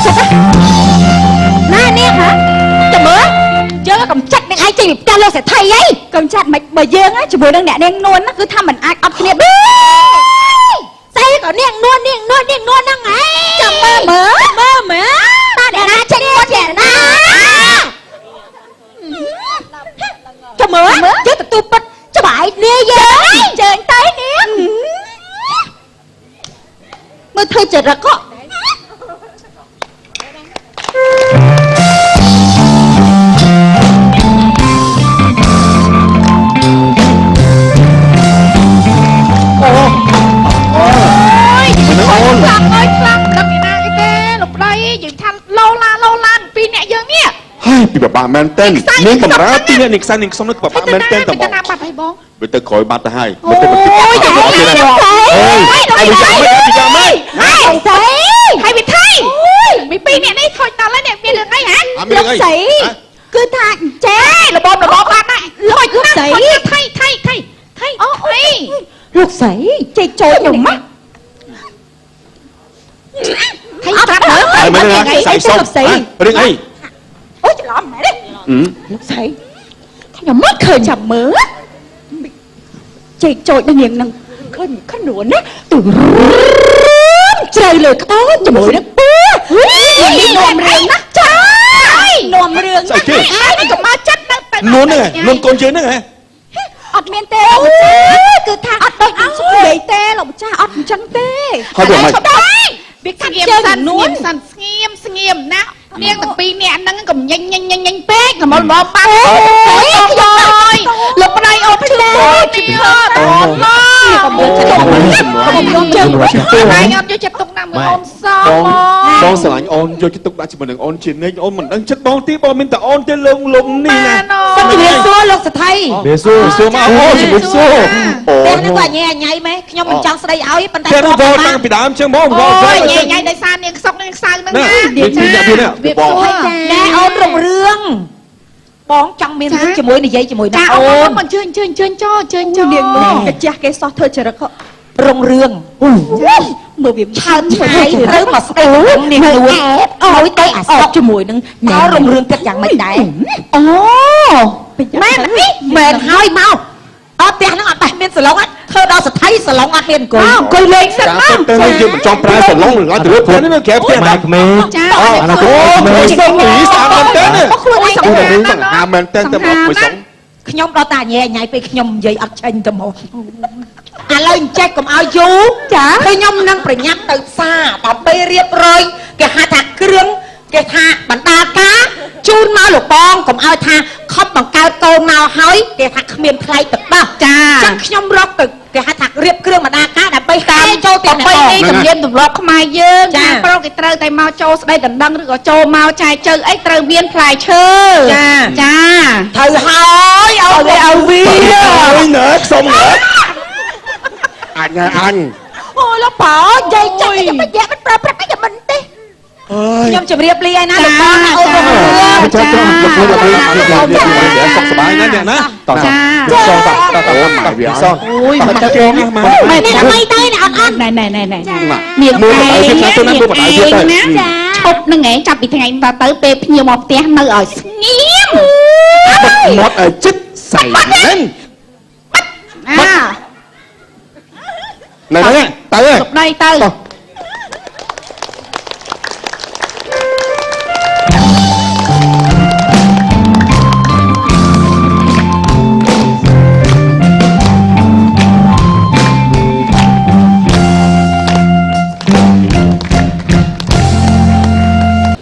ចិត្តណានាងហ៎ចាំមើលយើងកំចាត់នឹងឯងចេញពីផ្ទះលោកសេដ្ឋីអីកំចាត់មិនបើយើងជាមួយនឹងអ្នកនាងនួនគឺថាមិនអាចអត់គ្នាស្អីក៏នាងនួននាងនួននាងនួនហ្នឹងឯងចាំមើលមើលមើលមើលតាអ្នកណាចេញមុនអ្នកណាចាំមើលយើងទទួលពិតច្បាយគ្នាយើងជើងទៅនាងមើលធ្វើចរិតក៏អូនខ្លាំងអើយខ្លាំងមិនដឹងពីណាអីទេលោកប្តីយើងថាឡូឡាឡូឡានពីរអ្នកយើងនេះហើយពីបបាក់មែនតើនាងបំរើពីអ្នកនាងខ្សែនាងខ្សុំនេះបបាក់មែនតើតបង ទៅណាបាត់ហើយបង វាទៅក្រោយបាត់ទៅហើយមកទៅបន្តិច អូយ អូយហើយវាយ៉ាងម៉េច ហើយស្អី ហើយវិថីមីពីរអ្នកនេះខូចតល់ហើយអ្នកមានរឿងអីហ៎ លោកស្រីគឺថាចេះ របបរបបបាត់ណា លោកស្រី ថៃថៃថៃថៃ អូលោកស្រីចេះចូលខ្ញុំម៉ា ថៃប្រាប់មើល ហើយមែនទេស្អីសុំរឿងអី អូច្រឡំមែនទេលោកស្រីខ្ញុំមកឃើញចាំមើលចេកចូលដល់នាងនឹងឃើញខ្លួនណាទូជ្រៅលើក្បាលជាមួយនឹងពូនេះនាំរឿងណាចានាំរឿង ស្អីគេ ហើយកុំមកចិត្តនៅទៅ នួនហ្នឹងនួនកូនយើងហ្នឹងហ៎ អត់មានទេគឺថាអត់ដូចនិយាយទេលោកម្ចាស់អត់អញ្ចឹងទេ ហើយវាមិន វាស្ងៀមសិនស្ងៀមសិនស្ងៀមស្ងៀមណានាងទាំងពីរអ្នកហ្នឹងកុំញញញញញពេកកុំមកបាត់អូយលោកប្តីអូនឈឺនេះអូនមក កុំយកចិត្តកុំយកជើង តែអត់យកចិត្តទុកដាក់មួយអូនសោះ បងស្រឡាញ់អូនយកចិត្តទុកដាក់ជាមួយនឹងអូនជានិច្ចអូនមិនដឹងចិត្តបងទេបងមានតែអូនទេលងលងនេះណា សូមជម្រាបសួរលោកសេដ្ឋី ជម្រាបសួរសួរមកអូជម្រាបសួរអូ ផ្ទះនេះក៏ញ៉ៃញ៉ៃម៉េះខ្ញុំមិនចង់ស្ដីឲ្យប៉ុន្តែ ផ្ទះនោះបងតាំងពីដើមចឹងបងបង អូយញ៉ៃញ៉ៃដោយសារនាងសុកនាងសៅហ្នឹងណា នេះនេះនេះបង ណែអូនរុងរឿងបងចង់មានរឿងជាមួយនិយាយជាមួយ ចា អូ អូនអញ្ជើញអញ្ជើញអញ្ជើញចូលអញ្ជើញចូល នាងនោះកាចាស់គេសោះធ្វើចរិត រុងរឿង មើលវា ឆើតឆាយត្រូវមកស្ដីនាងនួនឲ្យទៅអាសុក ជាមួយនឹង តើរុងរឿងគិតយ៉ាងម៉េចដែរ អូ មែនមែនហើយមកអត់ផ្ទះហ្នឹងអត់តែមានសាឡុងធ្វើដល់សថៃសាឡុងអត់មានអង្គុយ អង្គុយលេងសិន ការពិតទៅយើងមិនចង់ប្រើសាឡុងឡើយទៅលើផ្ទះនេះនៅក្រៅផ្ទះ ម៉ែក្មេង ចា អូអូសុំពីស្អាតមែនតើ ខ្លួនឯង អូរឿងសង្ហាមែនតើតែមកមួយសុំ ខ្ញុំដល់តាញ៉ែញ៉ៃពេលខ្ញុំនិយាយអត់ឆេញទៅមកឥឡូវអញ្ចេះកុំឲ្យយូរ ចា ខ្ញុំនឹងប្រញាប់ទៅផ្សារដើម្បីរៀបរយគេហៅថាគ្រឿងគេថាបណ្ដាការជូនមកលោកបងកុំឲ្យថាខំបង្កើតកូនមកហើយគេថាគ្មានថ្លៃទឹកដោះ ចា ចឹងខ្ញុំរកទៅគេហៅថារៀបគ្រឿងបណ្ដាការដើម្បីតាមចូល ត ទៅ បីនេះទំនៀមទម្លាប់ខ្មែរយើងចាប្រុសគេត្រូវតែមកចូលស្ដីដណ្ដឹងឬក៏ចូលមកចែកជើអីត្រូវមានផ្លែឈើ ចា ចា ត្រូវហើយឲ្យវាឲ្យវា អើយណែខ្សុំណែ អញអញ អូលោកបងនិយាយចិត្តតែមិនយ៉ាមិនប្រើប្រាស់តែមិនទេ ខ្ញុំជម្រាបលាឯណាលោកបងអូនរុង ចាចាលោកលោកលោកលោកសុខសប្បាយណាស់អ្នកណា តោះតោះតោះតោះតោះ វា សោះ អូយ មកទៅគេណាមក មែនតែមិនទៅណាអត់អត់ ណែណែណែណែ ណា នាង មើល ឯង បណ្ដោយទៀតណាមើលបណ្ដោយទៀតទៅ ណាឈប់នឹងឯងចាប់ពីថ្ងៃតទៅពេលភ្ញៀវមកផ្ទះនៅឲ្យស្ងៀម មាត់ឲ្យចិត្តសៃហ្នឹង អា ណែណែទៅ លោកប្តីទៅ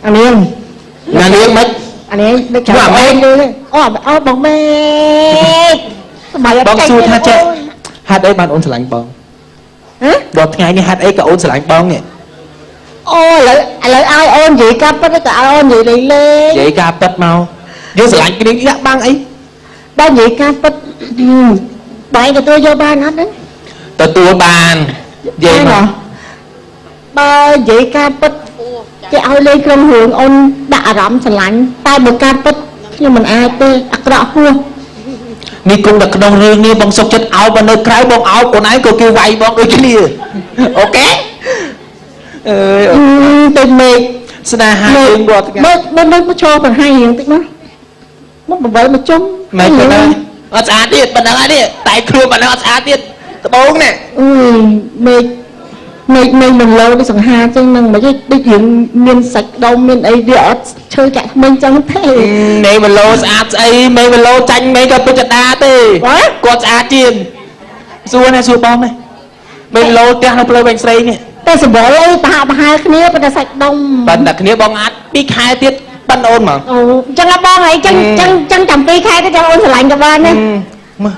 អានាង ណានាងមិន អានាងនឹក ឈ្មោះអាមេឃ អូអូបងមេឃសម័យអត់ បងសួរថាចេះហេតុអីបានអូនស្រឡាញ់បង ហ៎ ដល់ថ្ងៃនេះហេតុអីក៏អូនស្រឡាញ់បងនេះ អូឥឡូវឥឡូវឲ្យអូននិយាយការពិតក៏ឲ្យអូននិយាយលេងលេង និយាយការពិតមកយើងស្រឡាញ់គ្នាលាក់បាំងអី បើនិយាយការពិតបែរទទួលយកបានអត់ហ្នឹង ទទួលបាននិយាយមក បើនិយាយការពិតគេឲ្យលេងក្រុមរឿងអូនដាក់អារម្មណ៍ស្រឡាញ់តែបើការពិតខ្ញុំមិនអាចទេអាក្រក់ហួស នេះគង់តែក្នុងរឿងនេះបងសុកចិត្តអោបបើនៅក្រៅបងអោបខ្លួនឯងក៏គេវាយបងដូចគ្នាអូខេអើយ ទៅមេឃ ស្នេហាយើងរាល់ថ្ងៃ មើលមើលមកឈរបង្ហាញរៀងតិចមកមកបវលមកជុំ មែនទេអត់ស្អាតទៀតប៉ុណ្ណឹងហើយនេះតែខ្លួនប៉ុណ្ណឹងអត់ស្អាតទៀតត្បូងនេះ អើយមេឃមេឃមេឃមិនលោដូចសង្ហាចឹងនឹងមិនទេដូចរៀងមានសាច់ដុំមានអីវាអត់ឈើចាក់ថ្មិញចឹងទេ មេមឡូស្អាតស្អីមេមឡូចាញ់មេក៏ពេជ្រដាទេគាត់ស្អាតជាងសួរណាសួរបងណាមេមឡូផ្ទះនៅផ្លូវវែងស្រីនេះ តែសម្បល់អីប្រហាក់ប្រហែលគ្នាប៉ុន្តែសាច់ដុំ ប៉ុន្តែគ្នាបងអាច2ខែទៀតប៉ិនអូនហ្មង អូចឹងបងអីចឹងចឹងចឹងចាំ2ខែទៀតចាំអូនស្រឡាញ់ក៏បានណា មើល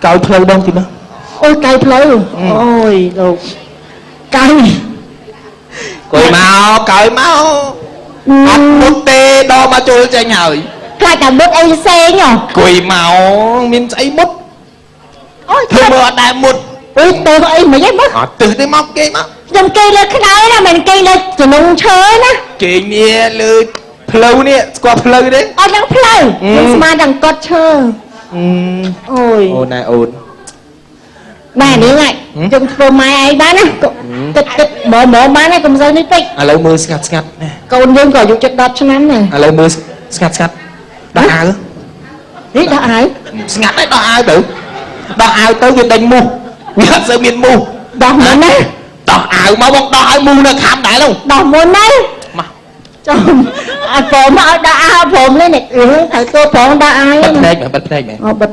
កោយផ្លូវបងទីមើល អូយកោយផ្លូវអូយលោកកោយ កុយមកកោយមកអត់មុតទេដល់មកចូលចេញហើយ ខ្លាចតែមុតអីផ្សេងហ៎ កុយមកមានស្អីមុត អូយ ធ្វើមើលអត់ដែរមុត អុយទៅអីមិនហីមក អត់ទឹះទេមកគេមក ខ្ញុំគេលើខ្នើយណាមិនគេលើជំនងឈើណា គេនេះលើផ្លូវនេះស្គាល់ផ្លូវទេ អត់ដឹងផ្លូវខ្ញុំស្មានតែអង្គត់ឈើអូយ អូនណែអូន ណែនេះហ្នឹងយើងធ្វើម៉ែឯងបានណាគិតគិតមើលមើលបានណាកុំសូវនេះពេក ឥឡូវមើលស្ងាត់ស្ងាត់ណា កូនយើងក៏អាយុជិត10ឆ្នាំដែរ ឥឡូវមើលស្ងាត់ស្ងាត់ដោះអាវ នេះដោះអាវ ស្ងាត់ហើយដោះអាវទៅដោះអាវទៅវាដេញមូសវាអត់សូវមានមូស ដោះមុនណា ដោះអាវមកបងដោះឲ្យមូសនៅខាំដែរនោះ ដោះមុនណា មក ចំអត់ព្រមឲ្យដោះអាវព្រមនេះនេះត្រូវធ្វើព្រមដោះអាវ បិទភ្នែកមែនបិទភ្នែកមែន អូបិទ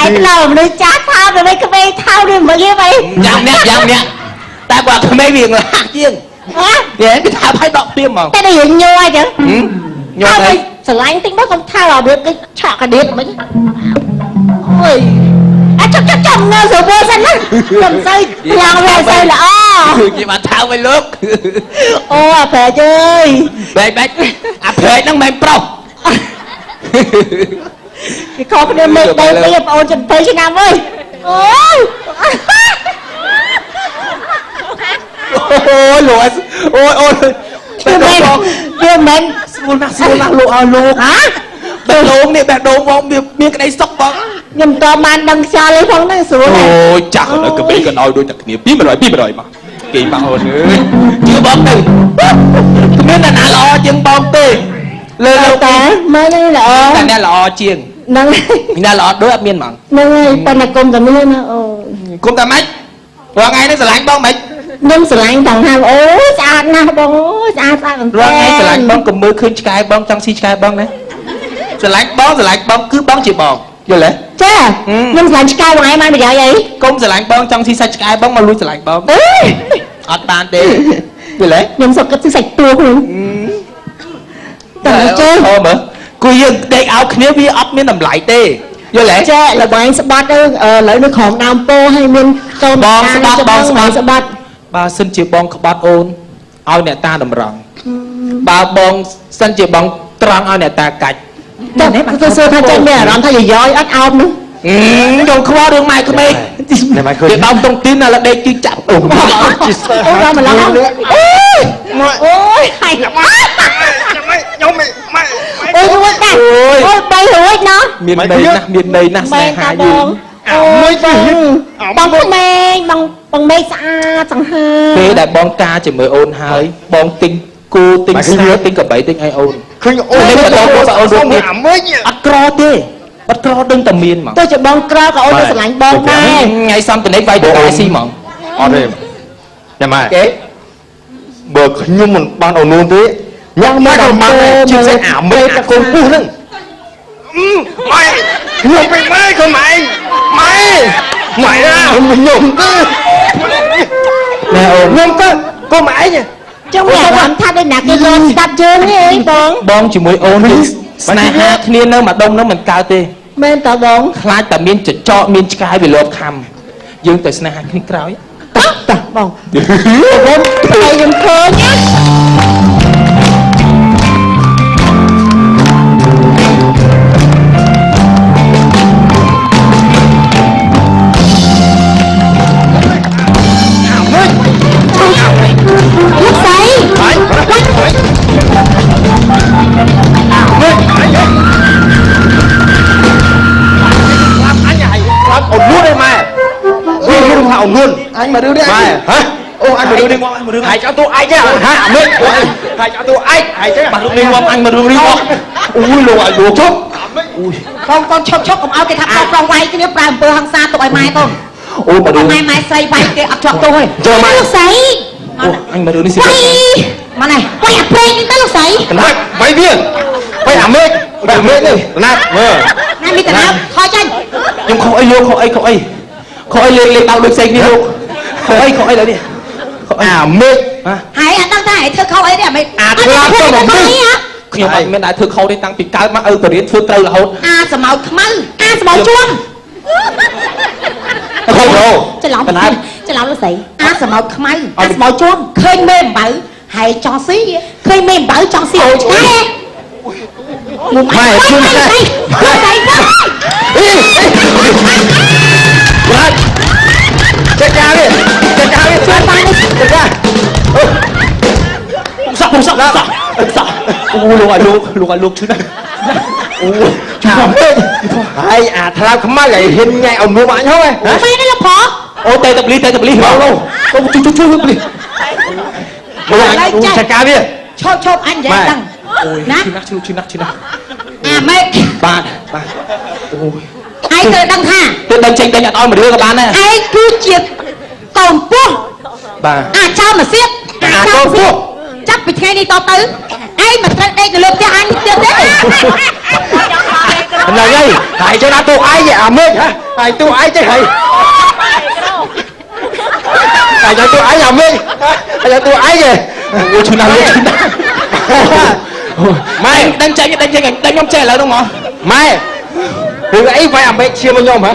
ឯងឡូវមនុស្សចាស់ថោទៅវិញក្មេងថោនេះមើលអី យ៉ាងអ្នកយ៉ាងអ្នកតែបើក្មេងវាលាស់ជាង ហ៎ គេគេថាឲ្យដកព្រាមហ្មង តែដូចញ័រអញ្ចឹង ញ័រទៅ ស្រឡាញ់តិចមកកុំថោឲ្យវាគេឆក់កដៀតមិនអូយអាចុកចុកចំនៅស្រួលសិនណាកុំសូវប្លង់វាសូវល្អ គេបានថៅវិញលោក អូអាប្រែកអើយ បែកបែកអាប្រែកហ្នឹងមិនប្រុស គេខុសគ្នាមេឃទៅទៀតបងអូនជិត20ឆ្នាំអើយអូយ អូយលោកអូយអូយ វាមិន ស្រួលណាស់ស្រួលណាស់លោកឲ្យលោក ហ៎ បេះដូងនេះបេះដូងបងមានក្តីសុខបង ខ្ញុំតបានដឹងខ្យល់អីផងហ្នឹងស្រួល អូយចាស់ឥឡូវកបីក៏ឲ្យដូចតែគ្នា200 200មកគេមកអូនអើយ ជឿបងទៅគ្មានអ្នកណាល្អជាងបងទេលើលោក តាមើលនេះល្អ តែអ្នកល្អជាង ហ្នឹង អ្នកល្អដូចអត់មានហ្មង ហ្នឹងហើយប៉ុន្តែគុំតែមានណាអូ គុំតែម៉េចរាល់ថ្ងៃនេះស្រឡាញ់បងម៉េច ខ្ញុំស្រឡាញ់ទាំងហាអូស្អាតណាស់បងអូស្អាតស្អាតមែន រាល់ថ្ងៃស្រឡាញ់បងកុំមើលឃើញឆ្កែបងចង់ស៊ីឆ្កែបងណាស្រឡាញ់បងស្រឡាញ់បងគឺបងជាបងយល់ទេ ចាខ្ញុំស្រឡាញ់ឆ្កែបងឯងបានប្រយោជន៍អី កុំស្រឡាញ់បងចង់ស៊ីសាច់ឆ្កែបងមកលួចស្រឡាញ់បងអត់បានទេយល់ទេ ខ្ញុំសុខគិតស៊ីសាច់ទួខ្លួនតែចេះ អូមើលគូយើងដេកអោគ្នាវាអត់មានតម្លៃទេយល់ទេ ចេះលបងស្បាត់ទៅឥឡូវនៅក្រោមដើមពោហើយមានកូន បងស្បាត់បងស្បាត់ ស្បាត់ បើសិនជាបងក្បត់អូនឲ្យអ្នកតាតម្រង់បើបងសិនជាបងត្រង់ឲ្យអ្នកតាកាច់ តែទៅសួរថាចេះមានអារម្មណ៍ថាយយអត់អោបនោះ ខ្ញុំខ្វល់រឿងម៉ែក្មេកគេបោកតុងទីនឥឡូវដេកគឺចាប់អូ អូដល់ម្ល៉េះអូយអូយហើយ ខ្ញុំម៉ែ អូយរួចដែរអូយបីរួចណោះ មានន័យណាស់មានន័យណាស់ស្នេហាយើង អូយបងបងក្មេងបងបងមេឃស្អាតសង្ហា ពេលដែលបងការជាមួយអូនហើយបងទិញគោទិញស្នាទិញកបីទិញអីអូន ឃើញអូន អូន អាមេឃ អត់ក្រទេអត់ក្រដឹងតែមានហ្មង ទោះជាបងក្រក៏អូនទៅស្រឡាញ់បងដែរ ថ្ងៃសំតនិចវាយដកស៊ីហ្មង អត់ទេញ៉ាំម៉ែ គេ បើខ្ញុំមិនបានអូននោះទេញ៉ាំម៉ែក៏បានជាពិសេសអាមេឃអាកូនពុះហ្នឹងម៉ែខ្ញុំមិនម៉ែក៏ម៉ែម៉ែម៉ែណាខ្ញុំទៅ ណែអូន ខ្ញុំទៅក៏ម៉ែឯង ចឹងមានអារម្មណ៍ថាដូចណាគេលន់ស្ដាប់យើងទេអីបង បងជាមួយអូនគឺស្នេហាគ្នានៅម្ដុំនោះមិនកើតទេ មែនតើបង ខ្លាចតែមានចចកមានឆ្កែវាលបខំយើងទៅស្នេហាគ្នាក្រោយ តោះតោះបងបងតែខ្ញុំឃើញណាលោកស្រី អត់អូននោះទេម៉ែវា ខ្លាអូននួន អញមករឿងនេះ ម៉ែហ៎ អូអញមករឿងនេះមករឿង ហើយចោលតួឯងទេហ่าមេហើយចោលតួឯងហើយចឹង បាទរឿងនេះមកអញមករឿងនេះមកអូយលោកឲ្យលោកជប់ កូនកូនឈប់ឈប់កុំឲ្យគេថាប្រុសប្រុសវាយគ្នាប្រើអំពើហិង្សាទុកឲ្យម៉ែកូន អូមករឿង ម៉ែម៉ែស្រីវាយគេអត់ជាប់ទោសទេ ចូលមក លោកស្រី អូអញមករឿងនេះសិ វាយ មកនេះ វាយអាព្រេងនេះទៅលោកស្រី កណាត់វាយវាវាយអាមេវាយអាមេនេះកណាត់មើល ណាមីតាណាខោចាញ់ ខ្ញុំខុសអីលោកខុសអីខុសអីខុសអីលេងលេងបោកដូចផ្សេងគ្នាលោកខុសអីខុសអីដល់នេះខុសអី អាមេ ហើយអត់ដឹងថាឲ្យធ្វើខុសអីទេអាមេ អាខ្លាទៅមកនេះ ខ្ញុំអត់មានដែលធ្វើខុសទេតាំងពីកើតមកឪបរៀនធ្វើត្រូវរហូត អាសមោចខ្មៅ អាស្មោជួម ខុស ច្រឡំច្រឡំលោកស្រី អាសមោចខ្មៅ អាស្មោជួម ឃើញមេអំបៅហើយចង់ស៊ី ឃើញមេអំបៅចង់ស៊ីអូឆ្កែ ម៉ែជុំ លោក តែ ស្រី បាទចាក់កានេះចាក់កានេះចាក់ចាក់កា ពុំសក់ពុំសក់ពុំសក់ពុំសក់អូលោកឲ្យលោកលោកឲ្យលោកឈឺណាស់អូជឿ អាមេហើយអាថ្លាខ្មៅឲ្យហ៊ានញ៉ៃឲ្យមួអញហ៎ ម៉ែនេះលោកប្រុស អូតែតបលីតែតបលីលោកលោកជួយជួយជួយបលី មកអញចាក់កាវា ឈប់ឈប់អញនិយាយដឹង អូយឈឺណាស់ឈឺឈឺណាស់ឈឺណាស់ អាមេ បាទបាទអូយ ឯងត្រូវដឹងថា ទៅដឹងចេញដេញអត់ឲ្យមួយរឿងក៏បានដែរ ឯងគឺជាកូនពោះ បាទ អាចោលមកសៀត អាកូនពោះ ចាប់ពីថ្ងៃនេះតទៅឯងមិនត្រូវដេកនៅលើផ្ទះអញទៀតទេ ហ្នឹងហើយហើយចូលដល់តួឯងអាមេហ៎ហើយតួឯងទេហើយហើយចូលតួឯងអាមេហើយចូលតួឯងទេ អូឈឺណាស់លោកឈឺណាស់ ម៉ែ ដឹងចេញដឹងចេញដឹងខ្ញុំចេះឥឡូវហ្នឹងមក ម៉ែរឿងអីវាយអាមេឈាមមកខ្ញុំហ៎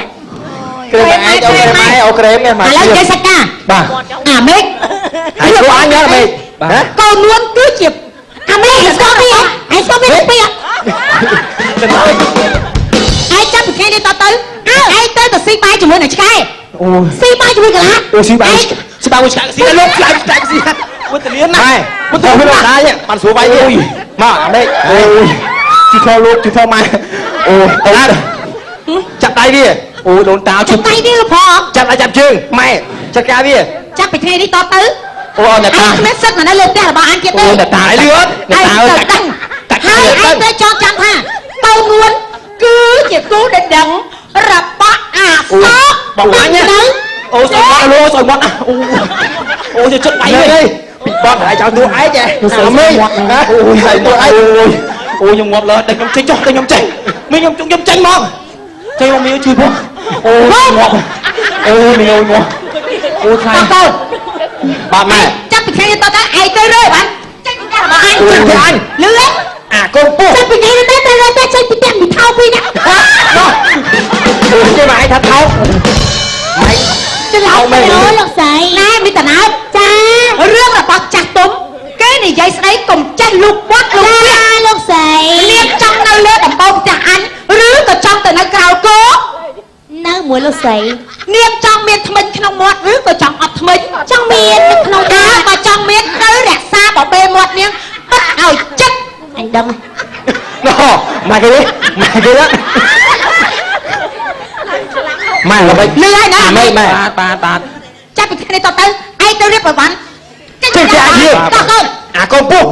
ក្រែមឯងអូក្រែមម៉ែអូក្រែមម៉ែ ឥឡូវនិយាយសាច់ការ បាទ អាមេ ហើយតួអញអាមេហ៎ កូននួនគឺជា អាមេស្គាល់ពីឯងស្គាល់ពីពីឯង ចាប់ពីថ្ងៃនេះតទៅឯងទៅទៅស៊ីបាយជាមួយនឹងឆ្កែ អូ ស៊ីបាយជាមួយកន្លះ អូស៊ីបាយស៊ីបាយមួយឆ្កែស៊ីលោកឆ្កែឆ្កែស៊ីវត្តលៀនណា ម៉ែមិនទៅវាដល់បានស្រួលវាយទៀតមកអាមេ អូយជួយថលោកជួយថម៉ែអូ អូនចាប់ដៃវា អូដូនតាជួយ ចាប់ដៃនេះលោកប្រុស ចាប់ដៃចាប់ជើងម៉ែចាត់ការវា ចាប់ពីថ្ងៃនេះតទៅ អូអន ឯ តា ងគ្មានសិទ្ធិមកនៅលើផ្ទះរបស់អញទៀតទេ អូនតា ឯលឿន តា ឯងត្រូវដឹងហើយឯងត្រូវចងចាំថាកូននួនគឺជាគូដណ្ដឹងរបស់អាសោក បងអញ ទៅ អូសមាត់លោកសមាត់អូអូចិត្តដៃ នេះ វិញ ពីបត់ហើយចោលតួឯងហ៎អាមេណា អូយ ហើយតួឯង អូយខ្ញុំងាប់លើតែខ្ញុំចេញចុះតែខ្ញុំចេញមីខ្ញុំខ្ញុំចេញមកចេញមកមីជួយផងអូងាប់អូមីអូងាប់អូថ្លៃ កូន បាទម៉ែ ចាប់ពីថ្ងៃនេះតទៅឯងទៅរើបានចេញពីផ្ទះរបស់អញ ចេញអញ លឺទេ អាកូនពោះ ចាប់ពីថ្ងៃនេះទៅត្រូវតែចេញពីផ្ទះមីថោពីណា អូគេមកឯងថាថោកម៉ែ ច្រឡំទៅលោកស្រី ណែមីតាណើប ចា រឿងរបស់ចាស់ទុំគេនិយាយស្ដីកុំចេះលូកបាត់លូក ចា ពាក្យ លោកស្រី លៀបចង់នៅលើដំបូងផ្ទះអញឬក៏ចង់ទៅនៅក្រៅគោ នៅមួយលោកស្រី នាងចង់មានថ្មិញក្នុងមាត់ឬក៏ចង់អត់ថ្មិញ ចង់មាននៅក្នុង អើបើចង់មានត្រូវរក្សាបបេមាត់នាងបិទឲ្យចិត្ត អញដឹង ណោម៉ែគេនេះម៉ែគេណាម៉ែល្បី លឺហើយណា អាមេម៉ែ បាទបាទបាទ ចាប់ពីថ្ងៃនេះតទៅឯងទៅរៀបប្រវត្តិ ចេញពីអាយើង តោះកូន អាកូនពោះ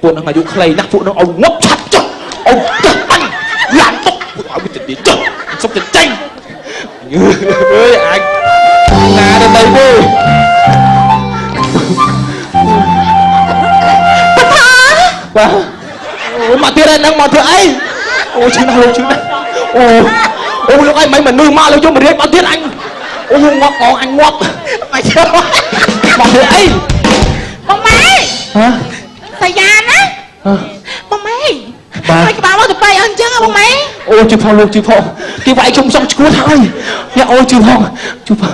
ពួកនឹងអាយុខ្លីណាស់ពួកនឹងឲ្យងាប់ឆាប់ចុះឲ្យចុះបាញ់ឡានទុកពួកឲ្យវាទៅចុះសុំទៅចេញអើយអាចណាទៅទៅទេបាទអូមកទៀតហើយនឹងមកធ្វើអីអូឈឺណាស់លោកឈឺណាស់អូអូលោកឯងមិនមនុស្សមកលោកយកមករៀបមកទៀតអញអូងាប់អងអញងាប់មកជឿមកធ្វើអី បងម៉ែ ហ៎ សាយាណាបងម៉ែហើយក្បាលមកទៅបែកអញ្ចឹងបងម៉ែ អូជឿផងលោកជឿផងគេវាយខ្ញុំសងឈួតហើយអ្នកអូជឿផងជឿផង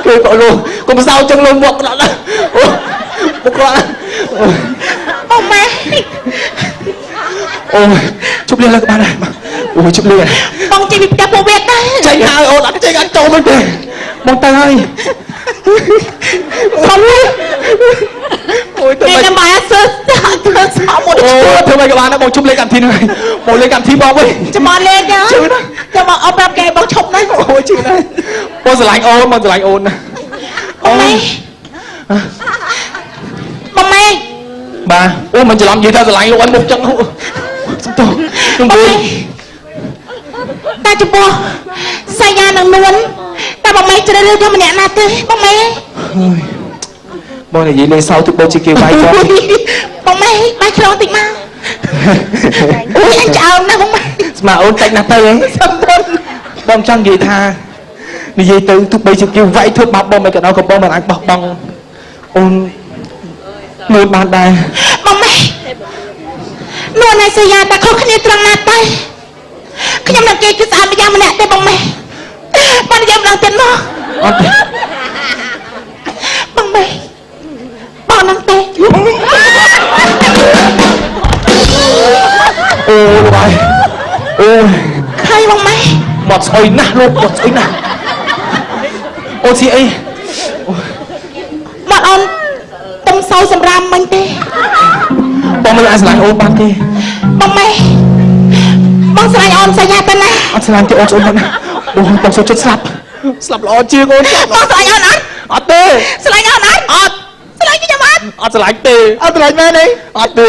គេក៏លោកកុំសោចឹងលោកងាប់ដល់អូបុកគាត់ បងម៉ែ អូជប់លៀងលើក្បាលដែរអូជប់លៀង បងចេញពីផ្ទះពួកវាដែរ ចេញហើយអូនអត់ចេញអត់ចូលវិញទេបងទៅហើយ បង អូយទៅ គេ មិន ណាម៉ែសើធ្វើសោមួយ អូធ្វើមិនក៏បានដែរបងជប់លេងកម្មវិធីហ្នឹងហើយបងលេងកម្មវិធីបងវិញ ចាំមកលេង ជឿណា ចាំមកអត់ប្រាប់គេបងឈប់ណា អូជឿណាស់ បងស្រឡាញ់អូនបងស្រឡាញ់អូនណា បងមេបងមេ បាទអូមិនច្រឡំនិយាយថាស្រឡាញ់លោកអញមុខចឹងសុំទោសខ្ញុំ បង វិញ មេតែចំពោះសញ្ញានឹងនួនតែបងមេជ្រើសរើសយកម្នាក់ណាទេបងមេ បងនិយាយលេងសើចទោះបីជាគេវាយបង បងមេបាយខ្លោងតិចមកអូយអញឆ្អើមណាស់បងមេ ស្មាអូនតិចណាស់ទៅហ៎ សំបុន បងចង់និយាយថានិយាយទៅទោះបីជាគេវាយធ្វើបាបបងមិនក៏ដោយក៏បងមិនអាចបោះបង់អូននួនបានដែរ បងមេនួនហើយសញ្ញាតែខុសគ្នាត្រង់ណាទេខ្ញុំនឹងគេគឺស្អាតម្យ៉ាងម្នាក់ទេបងមេបងនិយាយម្ដងទៀតមក អត់ទេ បងមេបងនឹងទេ អូលោកអើយអូយ ហើយបងមេ មាត់ស្អុយណាស់លោកមាត់ស្អុយណាស់អូនស៊ីអី មកអូនទំសោយសម្រាមមិញទេ បងមិនអាចស្រឡាញ់អូនបានទេ បងមេបងស្រឡាញ់អូនសញ្ញាទៅណា អត់ស្រឡាញ់ទេអូនស្អុយណាស់អូនបងសូមចិត្តស្លាប់ស្លាប់ល្អជាងអូនស្លាប់ បងស្រឡាញ់អូនអត់ អត់ទេ ស្រឡាញ់អូនអត់ អត់ ស្រឡាញ់ខ្ញុំអត់ អត់ស្រឡាញ់ទេ អត់ស្រឡាញ់មែនទេ អត់ទេ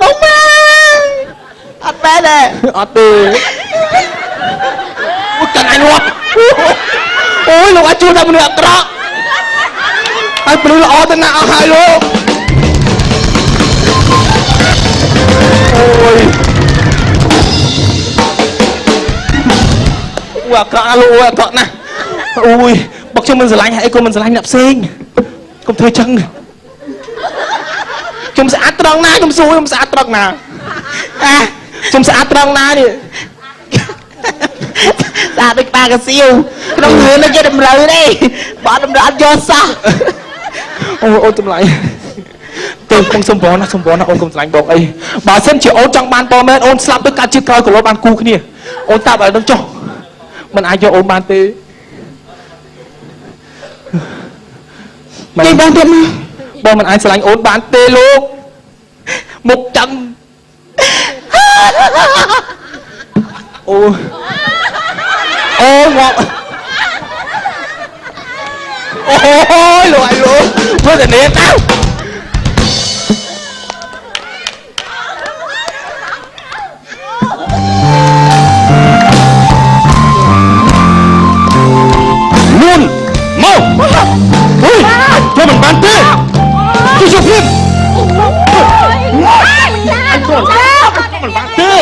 បងមេអត់មែនទេ អត់ទេអូកាន់អញងាប់អូយលោកអាចជួលតែមនុស្សអាក្រក់ហើយមនុស្សល្អទៅណាស់អស់ហើយលោកអូយអូអាក្រក់ណាស់លោកអូយអាក្រក់ណាស់អូយបើខ្ញុំមិនស្រឡាញ់ហើយអីក៏មិនស្រឡាញ់អ្នកផ្សេងកុំធ្វើចឹងខ្ញុំស្អាតត្រង់ណាខ្ញុំសួរខ្ញុំស្អាតត្រង់ណា អា ខ្ញុំស្អាតត្រង់ណានេះ ស្អាតដូចក្បាលកាសៀវក្នុងរឿងនេះគេតម្រូវទេបើអត់តម្រូវអត់យកសោះ អូអូនតម្លៃទៅបងសុំបងណាសុំបងណាអូនកុំស្រឡាញ់បងអីបើសិនជាអូនចង់បានបងមែនអូនស្លាប់ទៅកាត់ជាតិក្រោយក៏លោបានគូគ្នាអូនតាប់ឲ្យនឹងចុះមិនអាចយកអូនបានទេ និយាយបងទៀតមក បងមិនអាចស្រឡាញ់អូនបានទេលោកមុខចឹងអូអូងាប់អូយលោកអីលោកធ្វើតែនេះទៅ នួនមកអុយចូលមិនបានទេជួយជួយព្រាមមិនបានទេ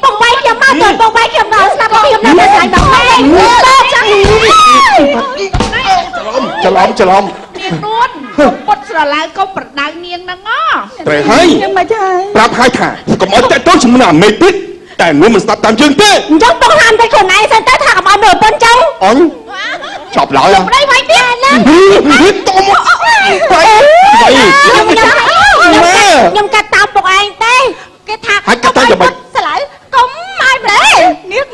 បងវាយខ្ញុំមកទៅបងវាយខ្ញុំមកស្ដាប់ខ្ញុំណាស់តែបងមេតចឹង ច្រឡំច្រឡំ នាងនួនពុតស្រឡៅកុំប្រដៅនាងហ្នឹងអ ត្រូវហើយ ខ្ញុំមកចា ប្រាប់ហើយថាកុំឲ្យតាក់ទងជាមួយនឹងអាមេទៀតតែនួនមិនស្ដាប់តាមយើងទេ អញ្ចឹងបងហាមតែខ្លួនឯងសិនទៅថាកុំឲ្យមើលប្រពន្ធចឹង អញចប់ឡើយ ប្តីវាយទៀតណា តមកបាយ ខ្ញុំខ្ញុំកាត់តាមពុកឯងទេគេថាស្លៅកុំឲ្យប្រេនាង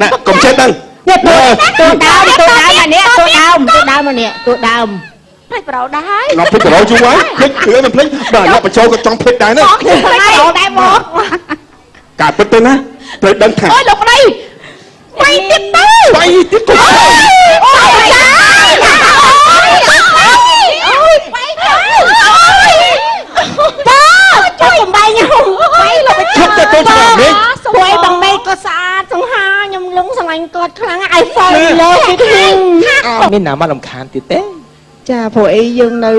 ណែកុំចេះដឹង នេះតួតួដើមតួដើមអានេះតួដើមតួដើមអានេះតួដើម ភ្លេចប្រោដែរ ឡប់ភ្លេចក្រោយយូរហើយភ្លេចគ្រឿងមិនភ្លេចបាទឡប់បញ្ចូលក៏ចង់ភ្លេចដែរណា បងខ្ញុំភ្លេចប្រោដែរមក ការពិតទៅណាត្រូវដឹងថា អូយលោកប្តីបាយទៀតទៅ បាយទៀតក៏ អូយចាអូយបាយទៅអូយតាជួយបំបែកខ្ញុំបាយលោក ឈប់តែទៅជាមួយអាមេ ព្រោះអីបងមេក៏ស្អាតសង្ហាខ្ញុំលងស្រឡាញ់គាត់ខ្លាំង I fall in love with him មានណាមករំខានទៀតទេ ចាព្រោះអីយើងនៅ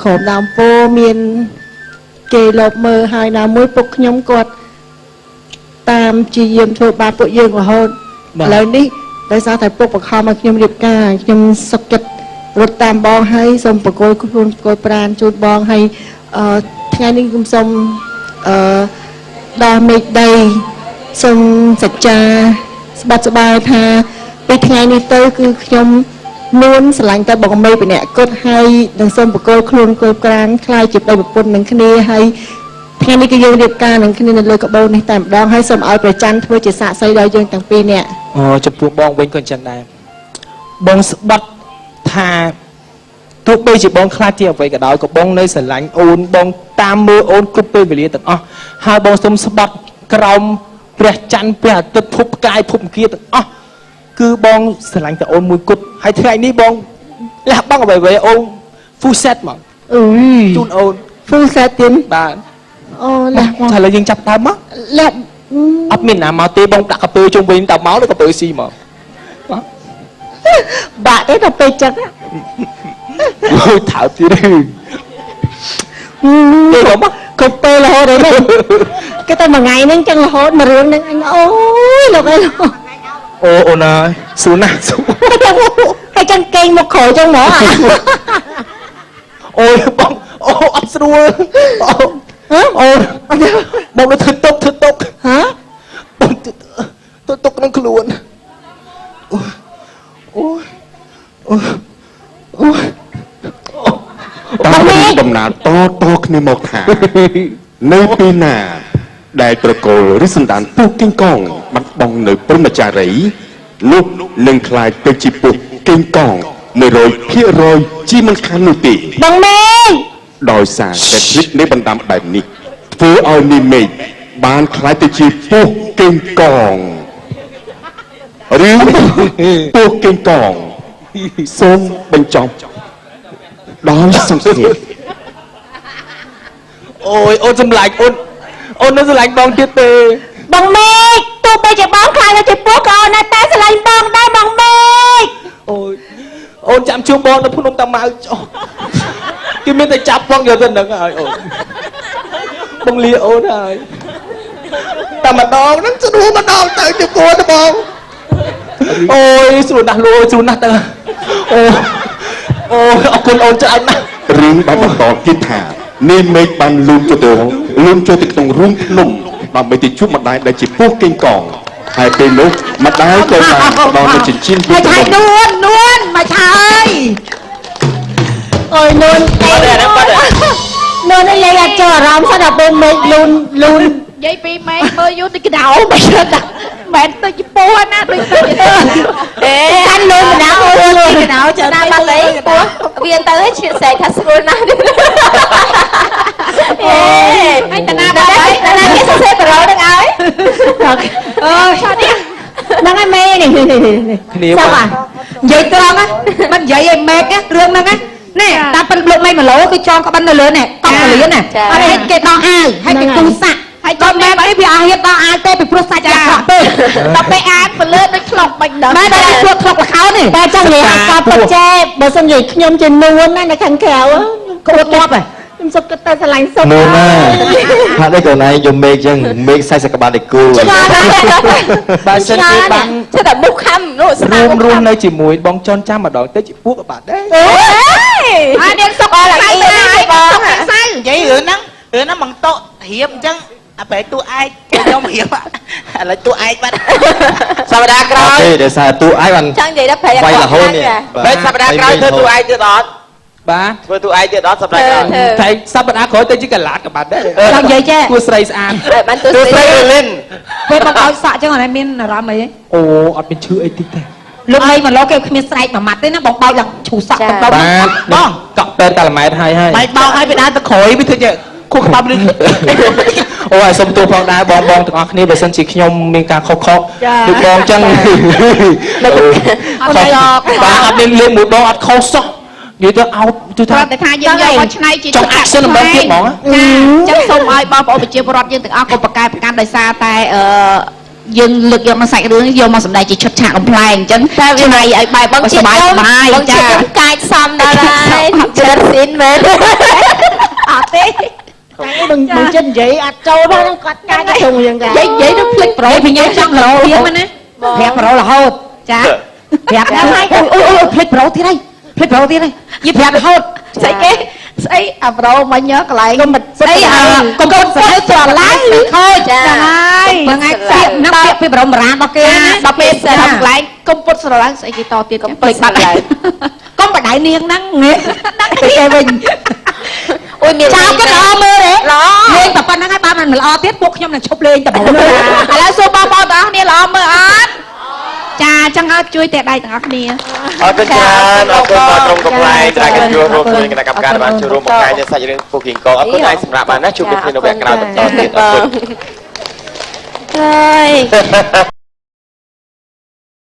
ក្រោមដើមពោមានគេលបមើលហើយណាមួយពុកខ្ញុំគាត់តាមជាយាមធ្វើបាបពួកយើងរហូតឥឡូវនេះដោយសារតែពុកបខំឲ្យខ្ញុំរៀបការខ្ញុំសុខចិត្តរត់តាមបងហើយសូមបកគលខ្លួនបកគលប្រានជូនបងហើយថ្ងៃនេះខ្ញុំសូមដល់មេឃដីសូមសច្ចាស្បាត់ស្បាយថាពីថ្ងៃនេះទៅគឺខ្ញុំនួនស្រឡាញ់តែបងមេម្នាក់គត់ហើយនឹងសូមបកគលខ្លួនគល់ក្រានខ្លាយជាប្តីប្រពន្ធនឹងគ្នាហើយថ្ងៃនេះគឺយើងរៀបការនឹងគ្នានៅលើកបោនេះតែម្ដងហើយសូមឲ្យព្រះច័ន្ទធ្វើជាសាក្សីដល់យើងទាំងពីរនាក់ អូចំពោះបងវិញក៏អញ្ចឹងដែរបងស្បត់ថាទោះបីជាបងខ្លាចជាអ្វីក៏ដោយក៏បងនៅស្រឡាញ់អូនបងតាមមើលអូនគ្រប់ពេលវេលាទាំងអស់ហើយបងសូមស្បត់ក្រោមព្រះច័ន្ទព្រះអាទិត្យភពផ្កាយភពអង្គាទាំងអស់ គឺបងស្រឡាញ់តែអូនមួយគត់ហើយថ្ងៃនេះបងលះបង់អ្វីៗអូន full set មក អុយ ជូនអូន full set ទៀត បាទ អូលះមក ឥឡូវយើងចាប់ដើមមក លះ អត់មានណាមកទេបងដាក់កាពើជុំវិញតើមកឬកាពើស៊ីមក បាក់ទេដល់ពេលចឹង អូយថើបទៀតទេបងមក គ្រប់ពេលរហូតហ្នឹងគេតែមួយថ្ងៃហ្នឹងចឹងរហូតមួយរឿងហ្នឹងអញអូយលោកអើយ អូអូនអើយស្រួលណាស់ ហើយចឹងគេងមកក្រោយចឹងហ្មង អូយបងអូអត់ស្រួលអូអូនបងនៅធ្វើតុកធ្វើតុក ហ៎ បងធ្វើតុកក្នុងខ្លួនអូយអូយអូយ តាមដំណើរតតគ្នាមកថានៅពេលណាដែលត្រកូលរិសន្តានពស់កេងកងបាត់បង់នៅព្រហ្មចារីនោះនឹងក្លាយទៅជាពស់កេងកង 100% ជាមិនខាននោះទេ បងមេឃ ដោយសារតែឃ្លីបនៃបណ្ដាំបែបនេះធ្វើឲ្យនាងមេឃបានក្លាយទៅជាពស់កេងកងឬពស់កេងកងសូមបញ្ចប់ដោយសង្ខេប អូយអូនសម្លាញ់អូនអូននៅសម្លាញ់បងទៀតទេ បងមេឃទោះបីជាបងខ្លាចទៅជាពស់ក៏អូននៅតែស្រឡាញ់បងដែរបងមេឃ អូយអូនចាំជួបបងនៅភ្នំតាម៉ៅចុះគេមានតែចាប់បងយកទៅនឹងហើយអូនបងលាអូនហើយតែម្ដងហ្នឹងស្រួលម្ដងទៅជាពួរទៅបងអូយស្រួលណាស់លួយស្រួលណាស់ទៅអូអូអរគុណអូនច្រើនណាស់ រឿងបានបន្តទៀតថានាងមេឃបានលូនចូលទៅលូនចូលទៅក្នុងរូងភ្នំដើម្បីទៅជួបម្ដាយដែលជាពស់កេងកងហើយពេលនោះម្ដាយក៏បានផ្ដល់នូវចិញ្ចៀន មកឆាយនួននួនមកឆាយ អូយនួន បាត់ហើយបាត់ហើយ នួននេះលេងអត់ចូលអារម្មណ៍សោះដល់ពេលមេឃលូនលូន និយាយពីមេឃមើលយូរតិចកដោមិនមែនទៅជាពោះណាដូចទៅជា អេ កាន់លូនម្ដងអូនលូនក ដោចាំ ណាបាត់អីពោះវាទៅឲ្យឆ្លៀតស្រែកថាស្រួលណាស់អេ ហើយតាណាបាត់អី តាណាគេសរសេរប្រូនឹងឲ្យ អឺឆានេះ ហ្នឹងហើយមេនេះ គ្នា សោះអានិយាយត្រង់ណាមិននិយាយឲ្យមេឃណារឿងហ្នឹងណាណែតាមពិតលោកមេ1ឡូគឺចងក្បិននៅលើនេះកង់លៀនណាអត់ឲ្យគេដោះអាវហើយគេគូសាក់ហើយក៏មែនអីវាអត់ហ៊ានដោះអាវទេពីព្រោះសាច់អាក្រក់ពេក ដល់ពេលអានពលឺដូចឆ្លុកបាញ់ដល់ មែនតែឆ្លុកឆ្លុកលខោនេះ តែចង់និយាយថាការពិតចេះបើសិននិយាយខ្ញុំជានួនណានៅខាងក្រៅ ក្អួតទាប់ហ៎ ខ្ញុំសុខគិតតែស្រឡាញ់សុខ នួនណាហាក់ដូចកូនឯងយកមេឃចឹងមេឃ40ក្បាលតែគូ បើសិនជាបាន ចេះតែមុខខំនោះស្នា រួមរស់នៅជាមួយបងចនចាំម្ដងទៅជាពួកក៏បាទដែរ អានាងសុកអស់ឡើងអីបងសុកសៅ និយាយរឿងហ្នឹងរឿងហ្នឹងបងតោរៀបអញ្ចឹងអាប្រែតួឯកខ្ញុំរៀបឥឡូវតួឯកបាត់ សប្តាហ៍ក្រោយ ទេដោយសារតួឯងបាន ចង់និយាយដល់ប្រែ វាយរហូតនេះ បែបសប្តាហ៍ក្រោយធ្វើតួឯកទៀតអត់ បាទ ធ្វើតួឯកទៀតអត់សប្តាហ៍ក្រោយ តែសប្តាហ៍ក្រោយទៅជាកលាតក៏បាទដែរ ចង់និយាយចេះ គួរស្រីស្អាត បានទូ តួស្រីឬលិន ពេលបងឲ្យសក់ចឹងអត់មានអារម្មណ៍អីទេ អូអត់មានឈឺអីតិចទេ លោកមេ1ឡូគេគ្មានស្រែកមួយម៉ាត់ទេណាបងបោកឡើងឈូសក់ទៅ បាទ បង កក់ពេទ្យកាល់ម៉ែតហើយហើយ បែកបោកឲ្យវាដើរទៅក្រោយវាធ្វើជាខួរក្បាលលឺ អូយសុំទោសផងដែរបងបងទាំងអស់គ្នាបើសិនជាខ្ញុំមានការខុសខុសដូចបងចឹង អត់ឡក បាទអត់មានលេងមួយបងអត់ខុសសោះនិយាយទៅអោបទៅថា គ្រាន់តែថាយើងយកមកឆ្នៃជា ចង់ action ម្ដងទៀតហ្មង ចាចឹងសូមឲ្យបងប្អូនប្រជាពលរដ្ឋយើងទាំងអស់កុំប្រកែកប្រកាន់ដោយសារតែអឺយើងលើកយកមកសាច់រឿងយកមកសម្ដែងជាឈុតឆាកកំ pl ែងអញ្ចឹងឆ្នៃឲ្យបែប បង ស ជាតិខ្ញុំ บายសบาย បង ចា ជាតិខ្ញុំកាចសំដល់ហើយច្រើនស៊ីនមែន អត់ទេ តែបងបងចិត្តនិយាយអត់ចូលផងគាត់កាចទៅយ៉ាងកា និយាយនិយាយទៅភ្លេច ប្រូពីញ៉ាំចង់រោទៀមណាប្រាប់ប្រូរហូតចាប្រាប់ហើយអូយអូយអូយភ្លេចប្រូទៀតហើយភ្លេចប្រូទៀតហើយយីប្រាប់រហូត ស្អីគេស្អីអាប្រូមិញកន្លែង កុំស្អីអកុំកូនស្អីត្រឡៃខូច ចា ហើយ បងឯងពាក្យហ្នឹងពាក្យពីបរមរានរបស់គេណា ដល់ពេលស្រាប់កន្លែងកុំពុតស្រឡាំងស្អីគេតទៀតកុំភ្លេចបាត់ហើយក ុំបដៅនាងហ្នឹងទៅគេវិញ អូយមាន ចោលគេល្អមើលទេ ល្អ លេងតែប៉ុណ្្នឹងហើយបើមិនល្អទៀតពួកខ្ញុំនឹងឈប់លេងតែបង ឥឡូវសួរបងប្អូនទាំងអស់គ្នាល្អមើលអត់ចាចឹងឲ្យជួយតែដៃទាំងអស់គ្នា អរគុណច្រើនអរគុណដល់ក្រុមកំ pl ែងដែលកិត្តិយសរួមជាមួយគណៈកម្មការដែលបានចូលរួមបង្ហាញនៅសាច់រឿងពូគីងកងអរគុណហើយសម្រាប់បានណាជួបគ្នានៅវគ្គក្រោយបន្តទៀតអរគុណ ហើយ